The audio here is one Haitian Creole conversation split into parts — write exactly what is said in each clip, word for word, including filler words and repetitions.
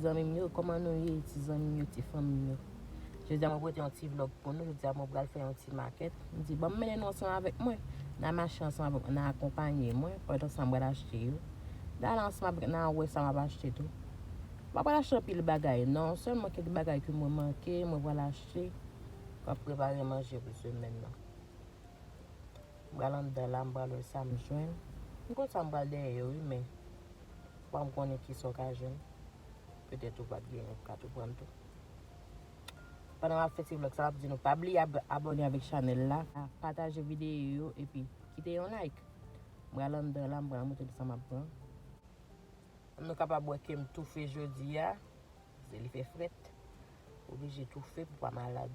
Zanmi m yo, kòman nou ye, ti zanmi m yo, ti fanmi m yo? Jodi a, mwen pote yon ti vlòg pou nou. Jodi a, mwen pral fè yon ti makèt. M di, ban m mennen nou ansanm avèk mwen. N a mache ansanm avèk mwen, n a akonpanye mwen pandan sa m pral achte yo. N a ale ansanm avèk, n a wè sa m ap achte tou. M pa pral achte anpil bagay, non. Sèlman kèk bagay ke mwen manke, mwen pral achte. K ap prepare manje pou semèn nan. M pral anndan la, m pral wè sa m jwenn. M konn sa m pral dèyè yo, wi, men fò m konnen kisa w ka jwenn. Petèt ou pa t genyen, ou ka tou pran tou. Pandan m ap fè ti vlòg sa, m ap di nou pa bliye ab-, abòne avèk chanèl la, pataje videyo yo, epi kite yon like. M pral anndan la, m pral montre nou sa m ap pran. Nou kapab wè ke m toufe jodi a, paske li fè frèt. Oblije toufe pou pa malad.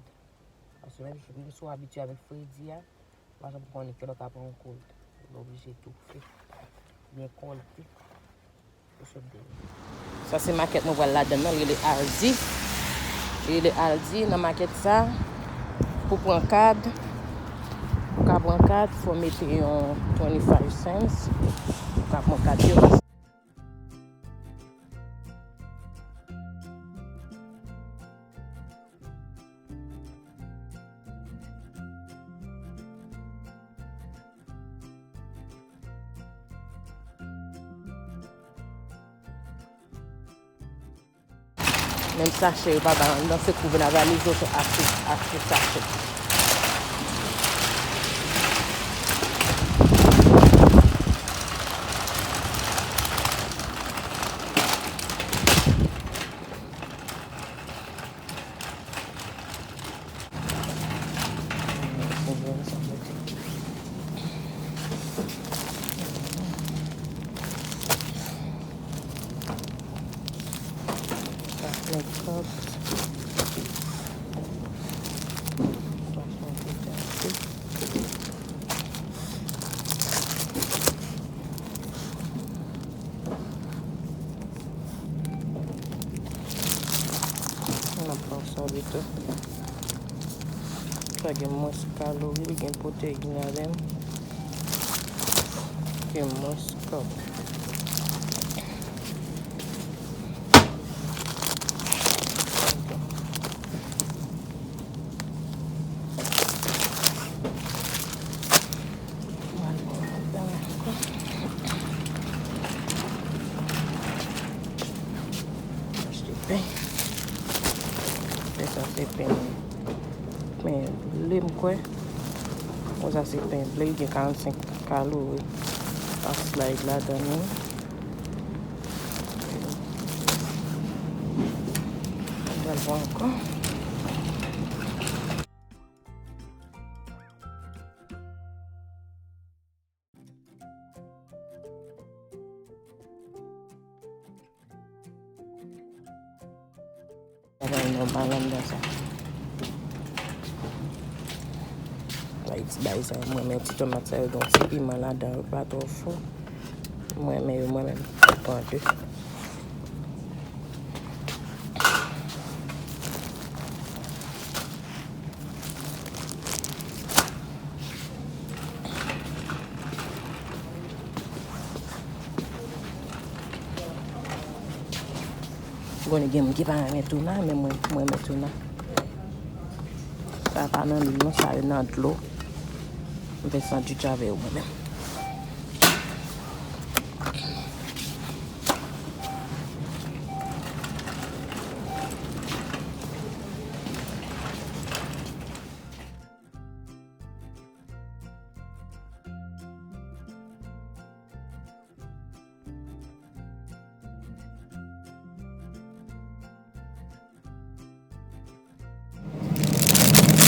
Paske menm si w abitye avèk fredi a, ou pa janm konnen kilè w ka pran yon kold. Ou oblije toufe. Byen kolte. Pou sot deyò. Sa se makèt mwen pral ladann nan, li rele Aldi. Li rele Aldi nan makèt sa. Pou pran kad, ou ka pran kad, fò mete yon twenty-five cents. Ou ka pran kad yo. Menm sachè yo pa bay anndan, se kouvè nan valiz yo, se achte, achte sachè. N ap pran sa li tou. Sa gen mwens kalori, li gen pwoteyin ladan l. Gen mwens kab. Achte pen. Pen sa se pen, pen ble m kwè. Bon, sa se pen ble, gen karannsenk kalori. An slide ladan li. Mwen pral pran ankò. Bagay nòmal anndan sa. Bay ti bay sa, mwen renmen ti tomat sa yo, gen yon ti piman ladan, yo pa twò fò. Mwen renmen yo, mwen menm. Pran de. Bon, gen moun ki pa renmen touna, men mwen, mwen renmen touna. Sa pa nan lwil non, sa yo nan dlo. M fè sandwich avè yo mwen menm.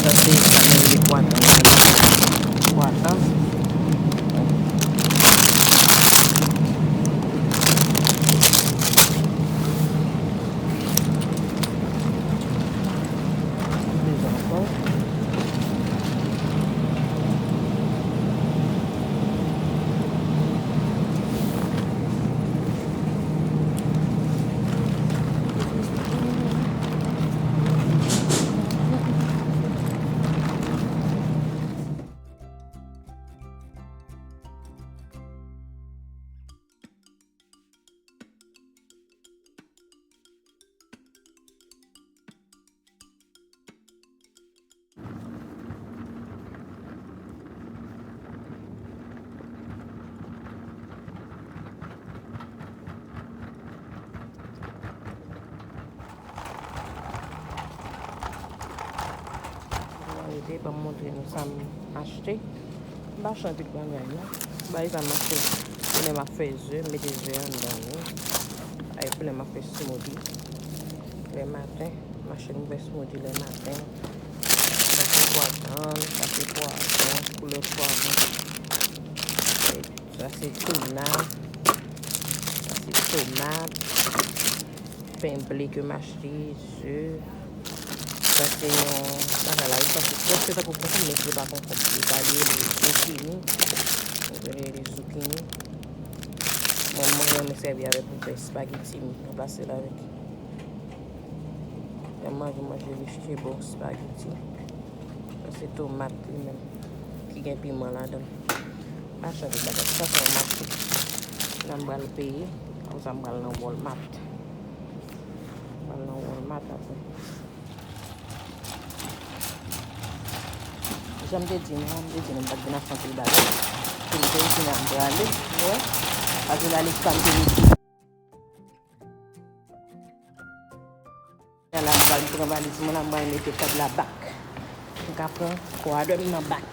Sa se sa nou rele pwa tan. Pwa tan. Te ban m montre nou sa m achte. M pa achte anpil bagay non. Bagay sa m achte pou lè m ap fè ze, m mete ze anndan li. Ay pou lè m ap fè smoothie. Lè maten, m achte m fè smoothie lè maten. Sa se pwa dann, sa se pwavwon, koulè pwavwon. Sa se touna. Sa se tomat. Pen ble ke m achte, ze. Sa se yon bagay la, wi, sa se prèske tankou konkonm, men se pa konkonm. Li pa li rele zokini. Li rele zokini. Mwen, mwen renmen sèvi avèk pou fè espageti m. Ranplase l avèk. Lè m manje, manje vegetable, espageti. Sa se tomat li menm, ki gen piman ladan l. Pa chanje bagay. Sa se yon mache. Nan m pral peye. Apre sa, m pral nan Walmart. M pral nan Walmart apre. Jan m te di nou, m te di nou, m pa t vin achte anpil bagay. Pou m te di n ap prale, nou wè. Paske la, li kanpe midi. Kounya la, m pral pran valiz mwen la, m pral mete kòb la bak. M ka pran kwadè m nan bak.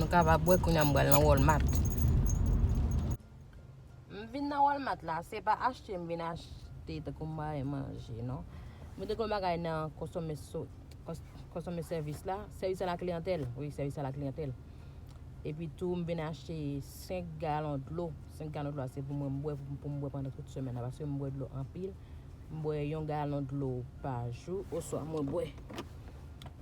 Nou kapab wè kounya m pral nan Walmart. M vin nan Walmart la, se pa achte m vin achte tankou m bay manje, non. M te gen yon bagay nan konsome so-, kons-, konsome sèvis la, sèvis a la kliyantèl, wi, sèvis a la kliyantèl. Epi tou, m vin achte senk galon dlo. Senk galon dlo a, se pou mwen m bwè, pou, pou m bwè pandan tout semèn nan, paske m bwè dlo anpil. M bwè yon galon dlo pa jou, oswa mwen bwè,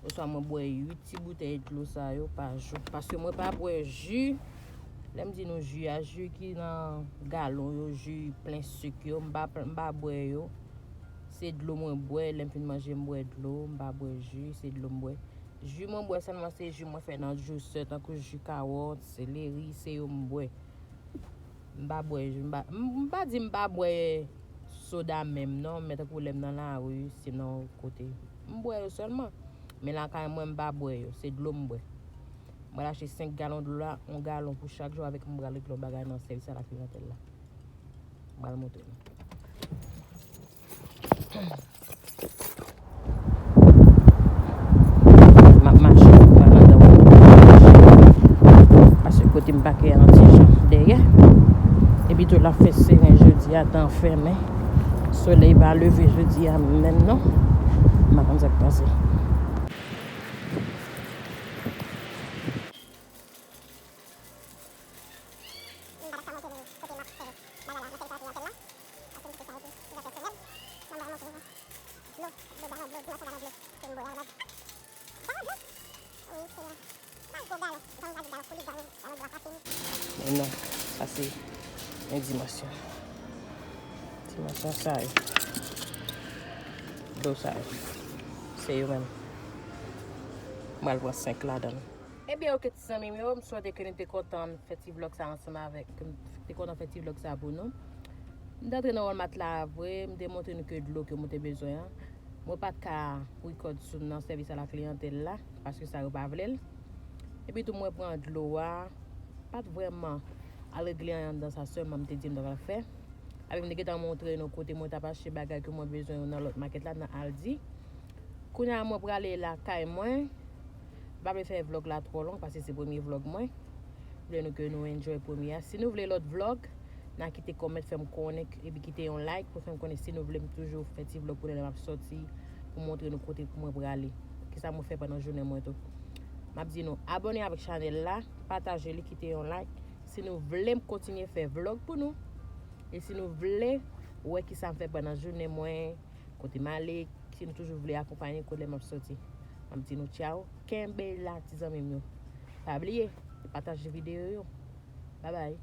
oswa mwen bwè uit ti boutèy dlo sa yo pa jou. Paske mwen pa bwè ji. Lè m di nou ji a, ji ki nan galon yo, ji plen sik yo, m pa, m pa bwè yo. Se dlo mwen bwè, lè m fin manje, m bwè dlo, m pa bwè ji, se dlo m bwè. Ji mwen bwè sèlman se ji mwen fè nan juicer, tankou ji kawòt, seleri, se yo m bwè. M pa bwè, m pa, m, m pa di m pa bwè soda menm non, men tankou lè m nan lari, si m nan yon kote, m bwè yo sèlman. Men lakay mwen, m pa bwè yo, se dlo m bwè. Mwen achte senk galon dlo la, yon galon pou chak jou avèk m pral regle yon bagay nan sèvis a la kliyantèl la. M pral montre nou. M ap mache pou m al anndan wout. Paske kote m pake a yon ti jan dèyè. Epi tou l ap fè seren jodi a, tan fèmen. Solèy pa leve jodi a menm non. M pa konn sa k pase. M pa ta ka montre nou kote m ap fè bagay la nan sèvis a la kliyantèl la. Paske m kite sa epi m fè sou nèt. Mwen pral montre nou dlo, dlo, galon dlo, dimansyon galon dlo ke m bwè a, mèt. Galon dlo? Wi, senyè. Pa gwo galon, jan m ta di galon pou li, galon, galon dlo a pa fini. Men non, sa se yon dimansyon. Dimansyon sa yo. Dlo sa yo. Se yo menm. M pral pran senk ladan l. Ebyen, oke, ti zanmi m yo, m swete ke nou te kontan fè ti vlòg sa ansanm avèk, ke m te kontan fè ti vlòg sa pou nou. M te antre nan Walmart la vre, m te montre nou ke dlo ke mwen te bezwen an. Mwen pa t ka record sou nan sèvis a la kliyantèl la, paske sa yo pa vle l. Epi tou mwen pran dlo a, pa t vrèman al regle anyen anndan sa sèlman m te di m ta pral fè. Epi m te gentan montre nou kote mwen t ap achte bagay ke mwen bezwen yo nan lòt makèt la, nan Aldi. Kounye a mwen prale lakay mwen. M pa vle fè vlòg la twò long paske se premye vlòg mwen. M vle nou ke nou enjoy premye a. Si nou vle lòt vlòg, n a kite kòmantè fè m konnen epi kite yon like pou fè m konnen si nou vle m toujou fè ti vlòg pou lè m ap sòti pou montre nou kote pou mwen prale. Kisa mwen fè pandan jounen mwen tou. M ap di nou abòne avèk chanèl la, pataje li, kite yon like. Si nou vle m kontinye fè vlòg pou nou, e si nou vle wè kisa m fè pandan jounen mwen, kote m ale, si nou toujou vle akonpanye kote m ap sòti. M ap di nou tchaw, kenbe la ti zanmi m yo. Pa bliye, pataje videyo yo. Babay.